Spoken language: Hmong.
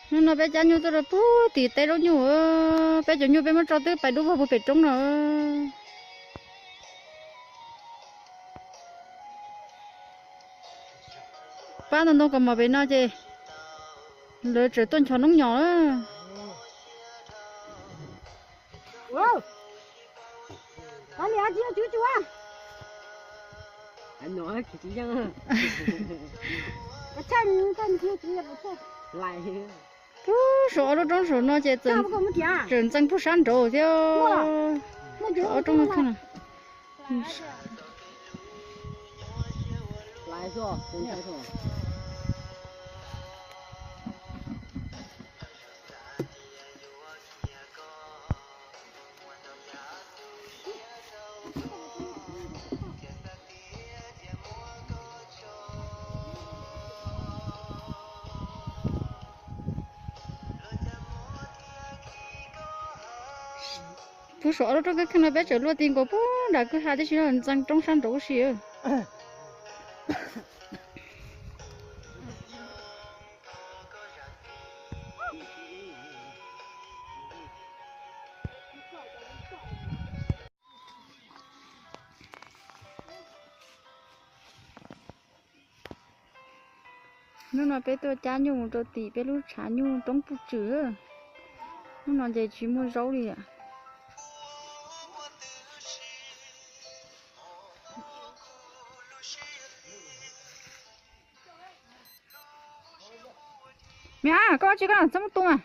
Hnub no peb cab nyuj tuaj rau puag tim teb zaub nyuj, peb cov nyuj peb muab tso twb pais dub vog puag pem roob no. Pab ntoo ntoo kaus mom pem no ces lawv tseem tuaj nchos noob nyos na. Pub saum ob lub roob saum no ces tseem ntxeev pug sab nraud thiab. Ob roob no. Pub saum ob lub roob kheej kheej no peb tseem luaj ti nkaus pub nram kwj ha tib si no ntxeev roob sab nraud huv si. Hnub no peb tuaj cab nyuj mus rau tim peb lub tshav nyuj roob puj tswm. Hnub no ces tsis muaj zaub li. Niam, koj ua tsi koj txhob muab tu mas.